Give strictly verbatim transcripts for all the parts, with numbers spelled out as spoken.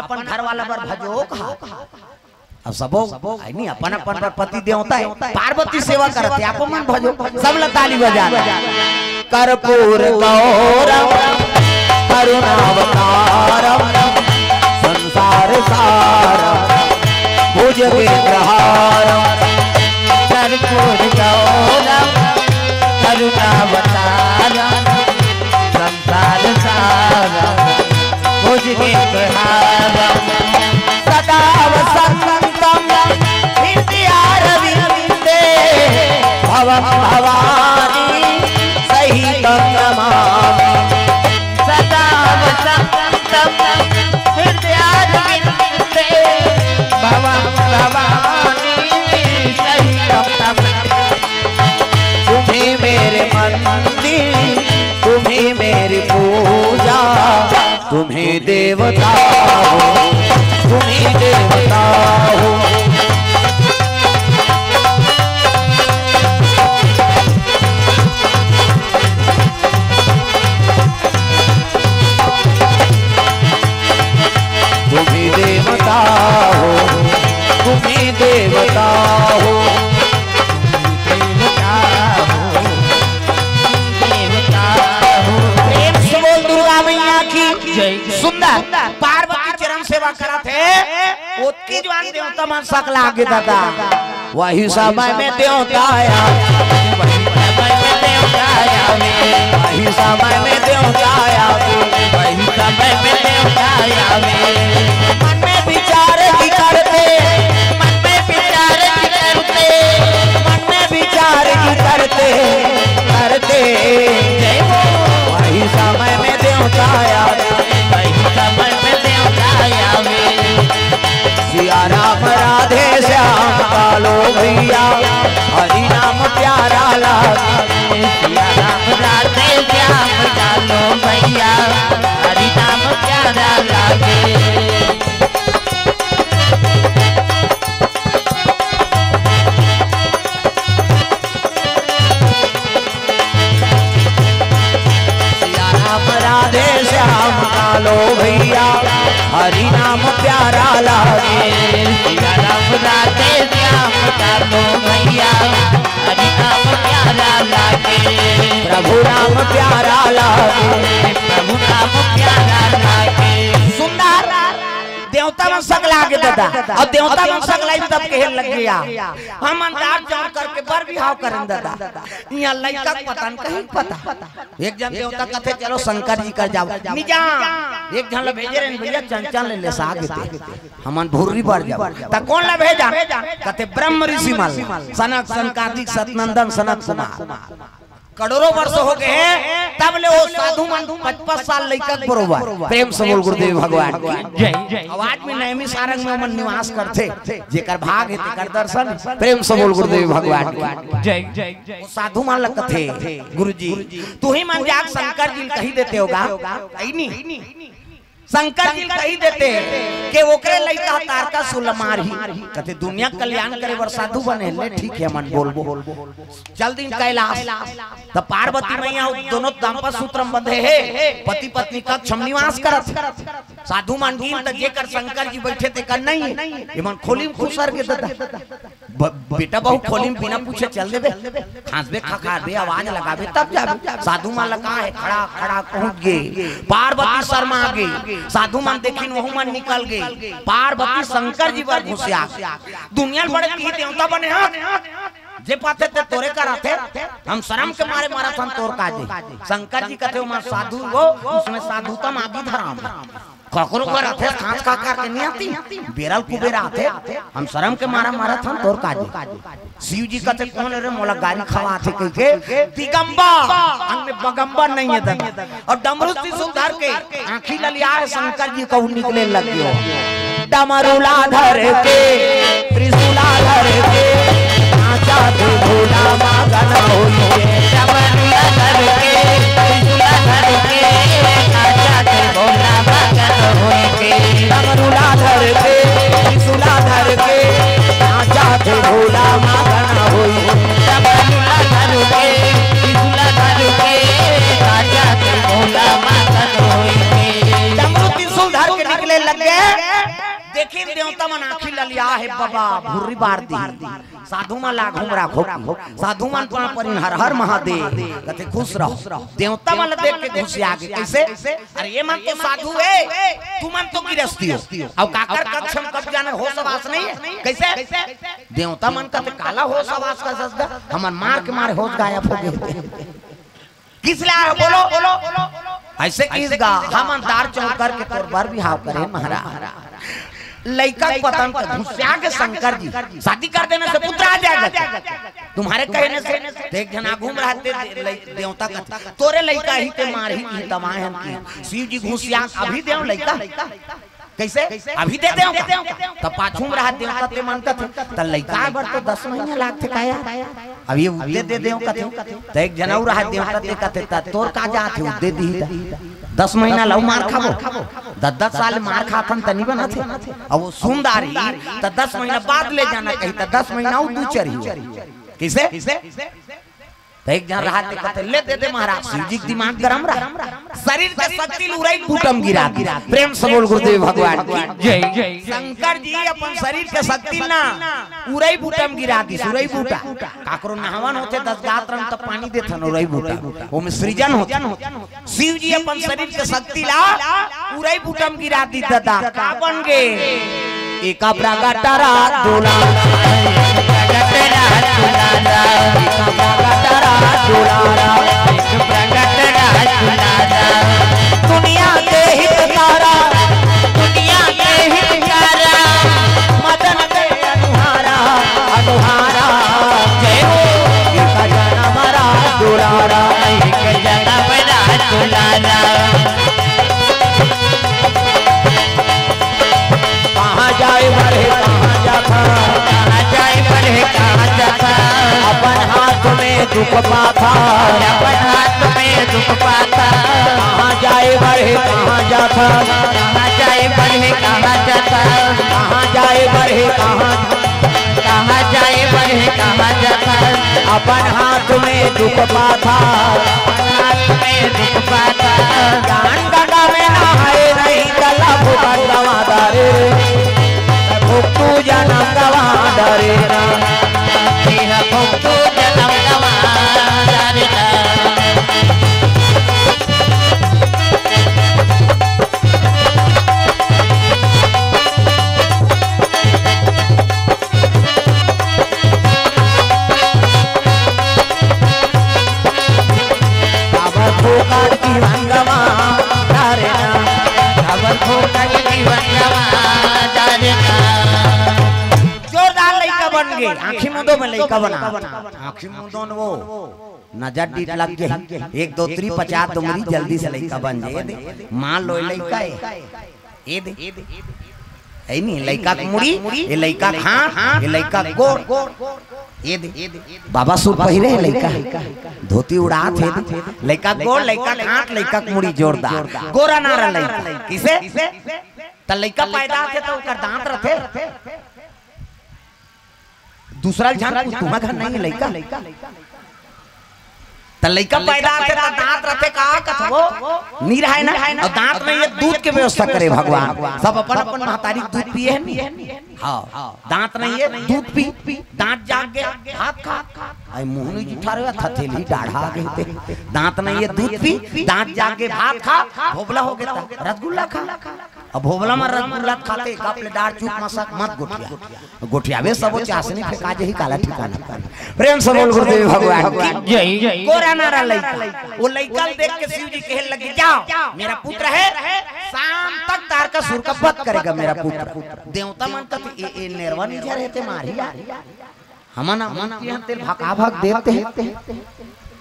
अपन घर वाला बर भजो कहा। अब सबो, आई नहीं, अपन अपन बर पति देवता हे, पार्वती सेवा करत हे, आपो मन भजो, सब ला ताली बजा। कर्पूर गौरम करुणावतारम संसार सारम भुजगेंद्रहारम। कर्पूर गौरम करुणावतारम संसार सारम भुजगेंद्रहारम। सदा वसंतम हृदयारविंदे भवम भवानी सहितं नमामि। सदा वसंतम हृदयारविंदे भवम भवानी सहितं नमामि। तुम्ही मेरे मंदिर, तुम्ही मेरी पूजा, तुम्ही देवता हो, तुम्ही देवता हो। तुम्ही देवता हो, तुम्ही देवता हो। प्रेम से बोल दुर्गा मैया की जय। सुंदर पार्वती चरण सेवा करत हे, ओतकी जुवार देवता मन सकला गे दादा। वही समय में देवता आया, वही समय में देवता आया, वही समय में देवता आया, वही समय में देवता आया। मन में विचार की करते, मन में विचार की करते, मन में विचार की करते करते, जय हो। वही समय में देवता आया, वही समय में देवता आया। सिया राम राधे श्याम कालो भैया, हरि नाम प्यारा लागे। सिया राम राधे श्याम कालो भैया, हरि नाम प्यारा लागे। सिया राम राधे श्याम कालो भैया, हरि नाम प्यारा लागे। सिया राम राधे श्याम कालो भैया, हरि नाम प्यारा लागे। प्रभु राम प्यारा लागे। प्रभु राम प्यारा लागे। सुंदर देवता मन सकला गे दादा, अउ देवता मन सकलाइन तब कहे लग गया, हम अंदाज जान करके बर बिहाव करेन दादा। इहाँ लइका के पता न कहीं पता। एक झन देवता कथे, "चलो शंकर जी कर जाओ।" निजा एक झन ल भेजे रहे भैया, चंचल ले लेसा गे ते, हमन भुर्री बर जाओ। त कोन ल भेजा? कथे, "ब्रह्म ऋषि मन ल, सनक सनकादिक सतनंदन सनत कुमार।" करोड़ों वर्ष हो गए हैं, तब ले वो साधु मन पच पच साल लइका के बरोबर। प्रेम से बोल गुरुदेव भगवान की जय। आवाज में नैमी सारंग में मन निवास करथे, जेकर भाग हे तेकर दर्शन। प्रेम से बोल गुरुदेव भगवान की जय। वो साधु मन ल कथे, "गुरुजी, तुही मन जाके शंकर जी ल कही देते होगा, कही नहीं?" शंकर जी कही देते के ओकरे लइका ह तारकासुर ल मारही। कथे, "दुनिया के कल्याण करे बर साधु बने ले, ठीक हे, मन बोलबो।" चल दिन कैलाश, त पार्वती मैया दोनों दाम्पत्य सूत्र में बंधे हे, पति पत्नी कक्ष में निवास करत। साधु मन गिन त जेकर शंकर जी बैठे तेकर नहीं, ये मन खोली में खुसर के दादा। ब-, बेटा बहू खोली में बिना पूछे चल देबे, खांसबे, खखारबे, आवाज लगाबे, तब जाबे। साधु मन ल कहा हे, खड़ा, खड़ा पहुंच गे, पार्वती शर्मा गे, साधु मन देखिन, वहू मन निकल गे, पार्वती शंकर जी बर घुसिया। दुनिया ल बड़े की देवता बने हाथ, जे पाथे ते तोरे कर आथे, हम शरम के मारे मरत हन तोर काजे। शंकर जी कथे, "ओमा साधु हो, उसमें साधुतम आदि धराम।" ककरो घर आथे, सांस का करके नहीं आती, बेरल कुबेर आथे, हम शरम के मारा मारत हन तोर काजे। शिव जी कथे, "कोन रे मोला गारी खवाथे?" कहिके, दिगंबर, अंग में बगंबर नहीं है दादा। अउ डमरू त्रिशूल धर के आँखी ललिया हे शंकर जी कहू निकले लग गयो। डमरूला धर के, त्रिशूला धर के, नाचा थे भोला मगन होई के। डमरूला धर के, त्रिशूला धर के, नाचा थे भोला मगन होई के। डमरूला धर के, त्रिशूला धर के, नाचा थे भोला मगन होई। डमरूला धर के, त्रिशूला धर के, नाचा थे भोला मगन होई के। डमरू त्रिशूल धर के निकले लग गए। बाबा भुर्री बार दी, साधु मन ला आघू म राखो की। साधु मन पाँव परिन, हर हर महादेव, कथे खुश रहो। देवता मन ला देख के घुसिया गे, कइसे? अरे ये मन तो साधु हे, तुमन तो गिरस्ती हो, अउ काकर कक्ष म कब जाना, होश हवास नइ हे, कइसे? देवता मन कथे काला होश हवास का सजदा, हमन मार के मारे होश गायब हो गे। किस ला बोलो, अइसे किस गा, हमन दार चौंक करके तोर बर बिहाव करे महाराज। लइका के पतन के घुसिया के शंकर जी, शादी कर देने से पुत्र आ जाएगा। तुम्हारे कहने से देख जना घूम रहा ते दे-, लइ-, देवता का, तोरे लइका ही ते मार ही की तमाय हम की। शिव जी घुसिया अभी देव लइका। कइसे? अभी दे देव का? त पाछू म रहा देवता ते मन कथे, त लइका बर तो दस महीना लागथे का यार? अभी उद्दे दे देव कथे। त एक झन अउ रहा देवता ते कथे, त तोर का जात हे, उद्दे दिही त। दस महीना लउ मार खाबो। दस दस साल मार खाथन त नी बनत हे। अब वो सुंदारी, त दस महीना बाद ले जाना कही, त दस महीना अउ दू चरही। कइसे? त एक झन रहा ते कथे, ले दे दे महाराज, शिव जी के दिमाग गरम रहा। शरीर के शक्ति ल उरई बूटा म गिरा दिस। प्रेम से बोल गुरुदेव भगवान की जय। शंकर जी अपन शरीर के शक्ति ल ना उरई बूटा म गिरा दिस, उरई बूटा। काकरो नहावन होथे, दस गात रंग त पानी देथन उरई बूटा, ओमे सृजन होथे। शिव जी अपन शरीर के शक्ति ला उरई बूटा म गिरा दिस दादा, का बन गे? एका प्रगट रहा दुलारा, प्रगट रहा दुलारा, एका प्रगट रहा दुलारा, प्रगट रहा दुलारा। दुनिया के हितकारा, दुनिया के हितकारा, मदन के अनुहारा, अनुहारा, जय हो। एका जनम रहा दुलारा, एक जनम रहा दुलारा। कहाँ जाए बर हे, कहाँ जाथा? कहाँ जाए बर हे, कहाँ जाथा? अपन हाथ में दुख पाथा। अपन हाथ में दुख पाथा। कहाँ जाए बर हे, कहाँ जाथा? कहाँ जाए बर हे, कहाँ जाथा? कहाँ जाए बर हे, कहाँ, कहाँ जाए बर हे, कहाँ जाथा? अपन हाथ में दुख पाथा। अपन हाथ में दुख पाथा। ज्ञान गंगा में नहाए रही, त लभु गंगवा डारे। भुक्तु जनम गवा डारे ना। भुक्तु जनम गवा डारे ना। काबर फोकट जीवन गवा डारे ना, काबर फोकट जीवन गवा डारे ना। जोरदार लइका बन गे, आँखी मुंदो में लइका बना। आँखी मुंदो न वो नजर डीठ लग गे, एक दो त्री पचास दुमरी जल्दी से लइका बन जाए दे। माँ लोय लइका हे। ए दे। ए नी, लइका के मुड़ी, ए लइका के हाथ, ए लइका के गोड़। ए दे। बाबा सूट पहिरे हे लइका। धोती उड़ात हे दे। लइका के गोड़, लइका के हाथ, लइका के मुड़ी जोरदार। गोरा नारा लइका। किसे? त लइका पैदा होथे त ओकर दांत रथे। दूसरा झन पूछ, तुम्हार घर नहीं हे लइका? त लइका पैदा होथे त दांत रथे का कथबो? नी रहय ना। अउ दांत नहीं हे, दूध के व्यवस्था करे भगवान। सब अपन अपन महतारी के दूध पिए हे नी। हाँ, दांत नहीं हे, दूध पी, दांत जाग गे, भात खा। आई मुहनी जुठा रे, थथेली डाढ़ा गे ते। दांत नहीं हे, दूध पी, दांत जाग गे, भात खा, भोबला हो गे त रसगुल्ला खा। अब भोबला म रसगुल्ला खाते, कप ले डार चुप मसक मत गोठिया। गोठियाबे सबो चासनी फेंका जही काला ठिकाना। प्रेम से बोल गुरुदेव भगवान की जय। गोरा नारा लइका। वो लइका ल देख के शिव जी कहे लगे, "जाओ, मेरा पुत्र है, शाम तक तारकासुर का वध करेगा मेरा पुत्र।" देवता मन कथे, "ए, ए नेरवा नी झरे ते मारही यार।" हमन, हमन किहन तेल भका भक देते।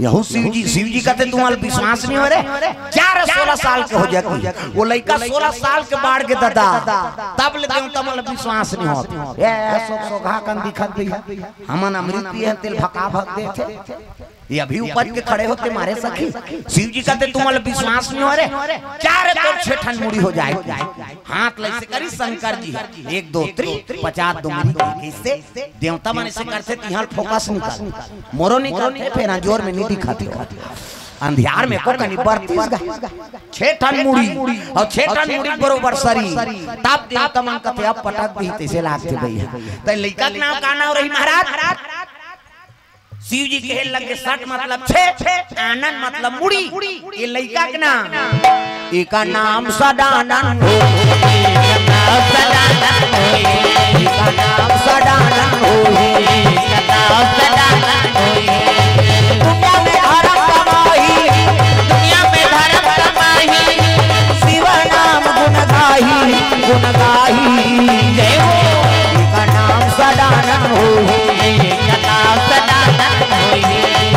यहू शिव जी, शिव जी कथे, "तुम्हार विश्वास नहीं हो रे।" चार सोलह साल के हो जाती। वो लइका सोलह साल के बाढ़ के दादा, तब ले देवता मन विश्वास नहीं होत। ए, ए, सो, सोघा कन दिखत भी है। हमन अमृत पिए हन, तेल भका भक देते। ये अभी उपज के खड़े होते मारे सखी। शिव जी कथे, "तुम्हार विश्वास नहीं हो रे।" चार तो छे ठन मुड़ी हो जाए। हाथ लइसे करी शंकर जी, एक दो त्री, पचास दुमरी। किसे? देवता मन अइसे करथे, तिहां फोकस निकल। मोरो निकलथे, फेर अंजोर में नी दिखत हे। अंधियार में को कनी बरतीस गा, छे ठन मुड़ी अउ छे ठन मुड़ी बरोबर सरीर। तब देवता मन कथे, "अब पटक दी," तइसे लागथे भइया। त लइका के नाम का नाम रही महाराज? शिव जी कहे लगे, "सट मतलब छे, आनन मतलब मुड़ी।" ये लइका के नाम, एकर नाम सदानन होही। एकर नाम सदानन होही। एकर नाम सदानन होही। एकर नाम सदानन होही। दुनिया में धरम कमाही, दुनिया में धरम कमाही, शिव नाम गुण गाही, गुण गाही। जय हो। एकर नाम सदानन होही। एकर नाम सदानन होही।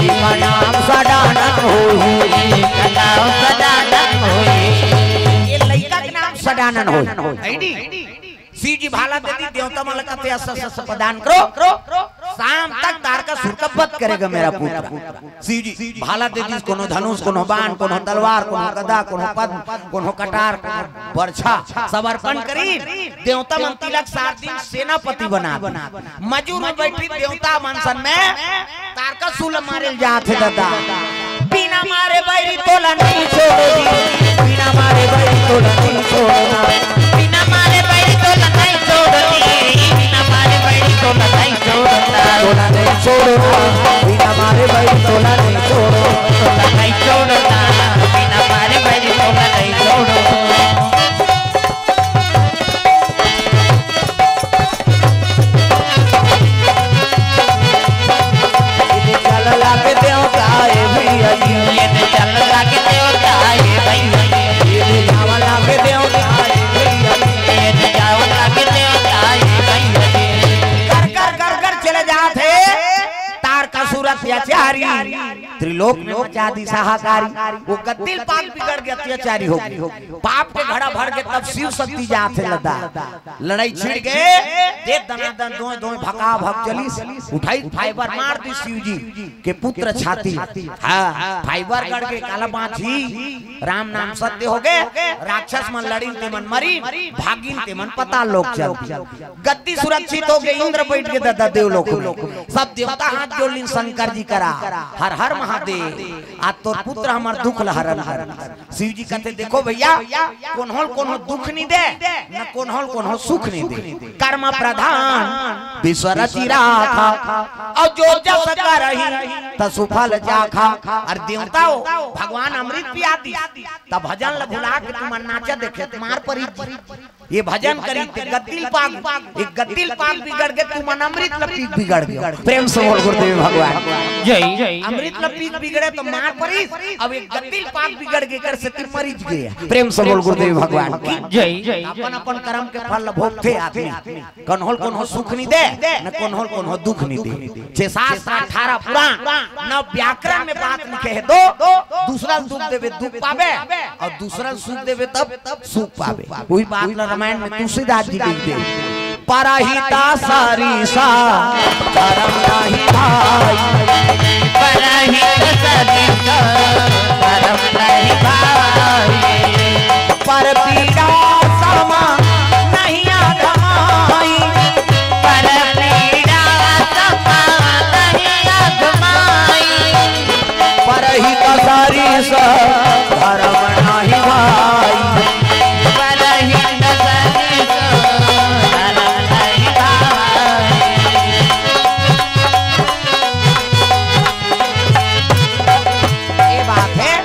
एकर नाम सदानन होही। एकर नाम सदानन होही। ये लइका के नाम सदानन होही। है नी? शिव जी भाला दे दी, देवता मन ला कथे, "अस, अस, अस प्रदान करो, शाम तक तारकासुर का वध करेगा मेरा पुत्र।" शिव जी भाला दे दी, कोनो धनुष, कोनो बाण, कोनो तलवार, कोनो गदा, कोनो पद्म, कोनो कटार, कोनो बरछा, सब अर्पण करी। देवता मन तिलक सार दिन सेनापति बना दी। मजूर में बैठी देवता मन सन में तारकासुर मारे ल जात हे दादा। बिना मारे बैरी तोला नहीं छोड़ो दी, बिना मारे बैरी तोला नहीं छोड़ना। बिना मारे बैरी तोला नहीं छोड़ो दी, बिना मारे बैरी तोला नहीं छोड़ना। तोला नहीं छोड़ो, बिना मारे बैरी तोला नहीं छोड़ो। तोला नहीं छोड़ना, बिना मारे बैरी तोला नहीं छोड़ो। ये दे चल लागे देवता ए भैया जी। ये दे चल लागे देवता ए भैया जी। ये दे जावा लागे देवता ए भैया जी। ये दे जावा लागे देवता ए भैया जी। कर, कर, कर, कर चले जात हे तारकासुर अत्याचारी। त्रिलोक में मचा दी हाहाकारी। वो गद्दी ल पाक बिगड़ के अत्याचारी हो गे। पाप के घड़ा भर के तब शिव शक्ति जात हे लदा। लड़ाई छिड़ गे, दे दनादन दोय दोय भका भक चलिस, उठाई फाइबर मार दी शिव जी के पुत्र छाती। हाँ, फाइबर गड़ के काला बांची, राम नाम सत्य हो गे, राक्षस मन लड़िन ते मन मरिन, भागिन ते मन पताल लोक चल दी। गद्दी सुरक्षित हो गे, इंद्र बैठ गे ददा देव लोक में। सब देवता हाथ जोड़ लिन शंकर जी करा, हर हर महादेव, आज तोर पुत्र हमर दुख ल हरन कर। शिव जी कथे, "देखो भैया, कोन्हो ल कोन्हो दुख नहीं दे, न कोन्हो ल कोन्हो सुख नहीं दे। कर्म प्रधान विश्व रचि राखा, अउ जो जस करही तसु फल चाखा।" अउ देवता हो, भगवान अमृत पिया दी, तब भजन ल भुला के तुमन नाचा देखे, मार परी। ये भजन करी ते गद्दी ल पाक, ये गद्दी ल पाक बिगड़ गे, तुमन अमृत ल पीक बिगड़ गे। प्रेम से बोल गुरुदेव भगवान। जय। अमृत ल पीक बिगड़े त मार परिस, अब ये गद्दी ल पाक बिगड़ गे, एकर सेती मरिच गे। प्रेम से बोल गुरुदेव भगवान की। जय। अपन अपन कर्म के फल ल भोगथे आदमी। कोन्हो ल कोन्हो सुख नहीं दे, न कोन्हो ल कोन्हो दुख नहीं दे। छे शास्त्र, अठारह पुराण, नौ व्याकरण में बात लिखे हे, दो, दूसरा ल दुख देबे, दुख पाबे, अउ दूसरा ल सुख देबे, तब सुख पाबे। वही बात ल रामायण में तुलसीदास जी लिख दे, "परहित सरिस धरम नहीं भाई।" परहित सरिस धरम नहीं भाई। पर पीड़ा सम नहीं अघमाई। पर पीड़ा सम नहीं अघमाई। परहित सरिस धरम नहीं भाई। परहित सरिस धरम नहीं भाई। ये बात हे।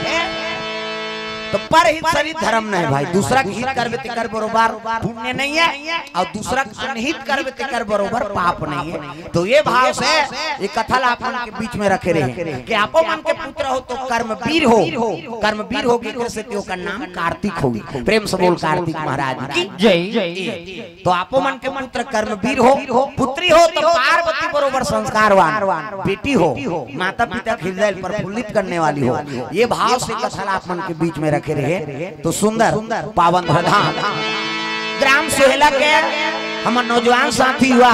तो परहित सरिस धरम नहीं भाई, दूसरा के हित करबे तेकर बरोबर पुण्य नहीं हे, अउ दूसरा के अनहित करबे तेकर बरोबर पाप नहीं हे। तो ये भाव से ये कथा ला आप मन के बीच में रखे रहे कि आपो मन के पुत्र हो तो कर्मवीर हो, कर्मवीर हो के सेती ओकर नाम कार्तिक होही। प्रेम से बोल कार्तिक महाराज की जय। तो आपो मन के पुत्र कर्मवीर हो, पुत्री हो तो पार्वती बरोबर संस्कारवान, बेटी हो माता पिता के हृदय प्रफुल्लित करने वाली हो। ये भाव से कथा ला आप मन के बीच में रखे रहे तो सुंदर पावन प्रधान ग्राम सोहेला के हमर नौजवान साथी हुआ,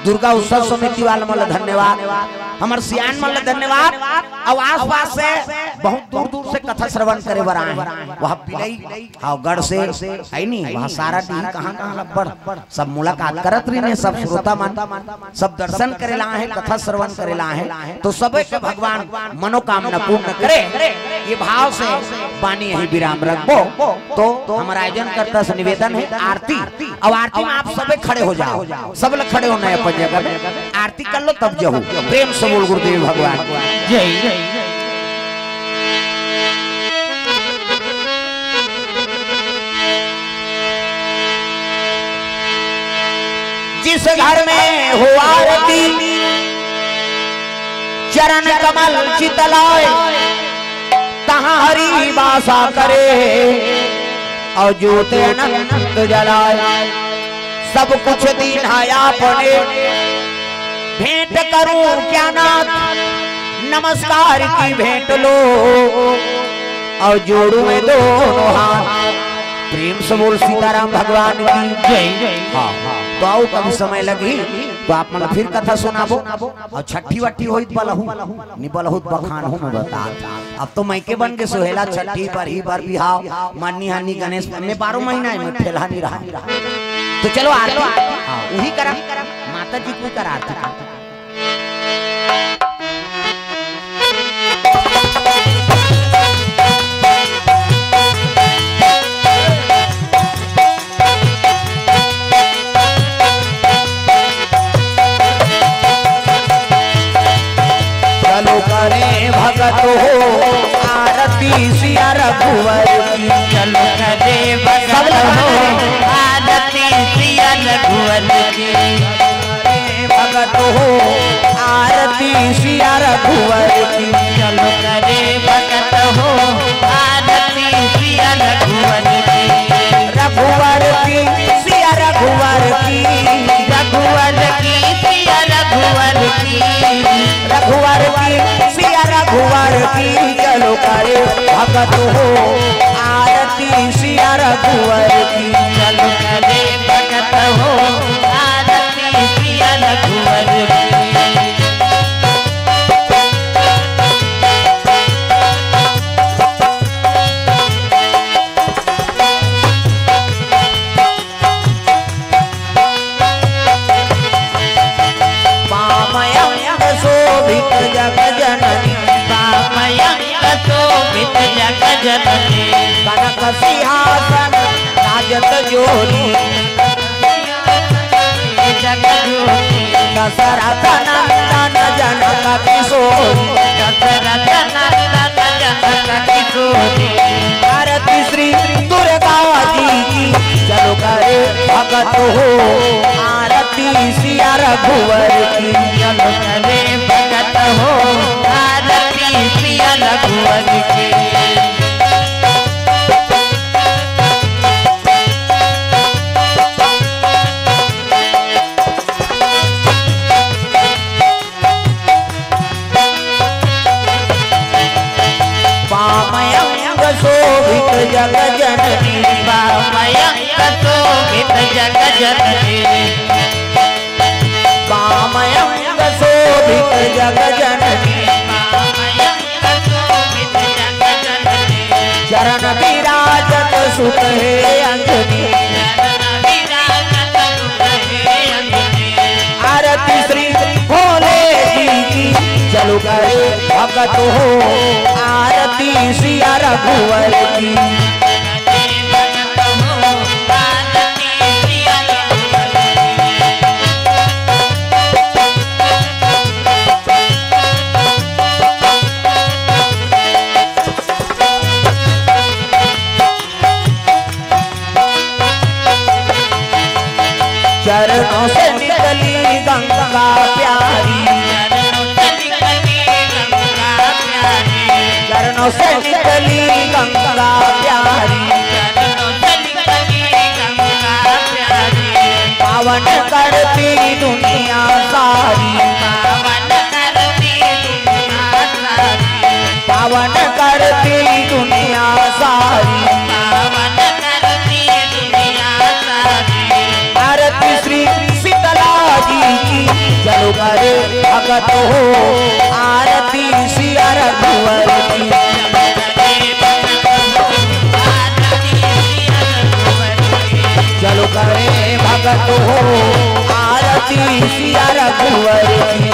दुर्गा उत्सव समिति वाला मन ला धन्यवाद, हमर सियान मन ला धन्यवाद। अउ आसपास से बहुत दूर दूर से कथा श्रवण करे बर आए हैं। वहाँ पिलई, हाँ, गढ़ से है नी, वहाँ सारा डीह कहाँ कहाँ लब्बड़ सब मुलाकात करत रहिन हे, सब श्रोता मन, सब दर्शन करे ला आए हे, कथा श्रवण करे ला आए हे। तो सबे के भगवान मनोकामना पूर्ण करे, ये भाव से बानी यही विराम रखबो। तो हमर आयोजन कर्ता से निवेदन हे, आरती, अउ आरती में आप सबे खड़े हो जाओ, सब लोग खड़े होना हे अपन जगह में, आरती कर लो तब जाओ। प्रेम से बोल गुरुदेव भगवान की जय। जिस घर में हो आरती, चरण कमल चित लाए, तहाँ हरि वासा करे, अउ ज्योत अनंत जलाए। सब कुछ दीन्हा आपने, भेंट करूं क्या नाथ, नमस्कार की भेंट लो, अउ जोड़ूं मैं दोनों हाथ। प्रेम से बोल सीताराम भगवान की जय। हाँ, तो आओ, कभी समय लगही तो आप मन फिर कथा सुनाबो, अउ छट्ठी वट्ठी होई त बलहू, नी बलहू त बखानहू मैं बता। अब तो मइके बन के सुहेला, छट्ठी, बरही, बर बिहाव, मरनी हरनी, गणेश में बारह महीना हे, मैं ठेलहा नी रहा। तो चलो आरती, हाँ, उही करा, माता जी को करा आरती। चलो करे भगत हो आरती सिया रघुवर की। चलो करे भगत हो आरती सिया रघुवर की। करे भगत हो आरती सिया रघुवर की। चलो करे भगत हो आरती सिया रघुवर की। रघुवर की सिया रघुवर की। रघुवर की सिया रघुवर की। रघुवर की सिया रघुवर की। चलो करे भगत हो आरती सिया रघुवर की। चलो करे भगत हो आरती सिया रघुवर की। वामयंग शोभित जग जननी। वामयंग शोभित जग जननी। कनक सिंहासन राजत जोरी। जग जोरी। दशरथ नंदन जनक किशोरी। दशरथ नंदन जनक किशोरी। आरती श्री दुर्गा जी की। चलो करे भगत हो आरती सिया रघुवर की। चलो करे भगत हो आरती सिया रघुवर की। वामयंग शोभित जग जननी। वामयंग शोभित जग जननी। वामयंग शोभित जग जननी। वामयंग शोभित जग जननी। चरण विराजत सुत हे अंजनी। चरण विराजत सुत हे अंजनी। आरती श्री भोले जी की। चलो करे भगत हो आरती सिया रघुवर की। चरणों से निकली गंगा प्यारी। चरणों से निकली गंगा प्यारी। भगत हो, आरती सिया रघुवर की। चलो करे भगत हो, आरती सिया रघुवर की।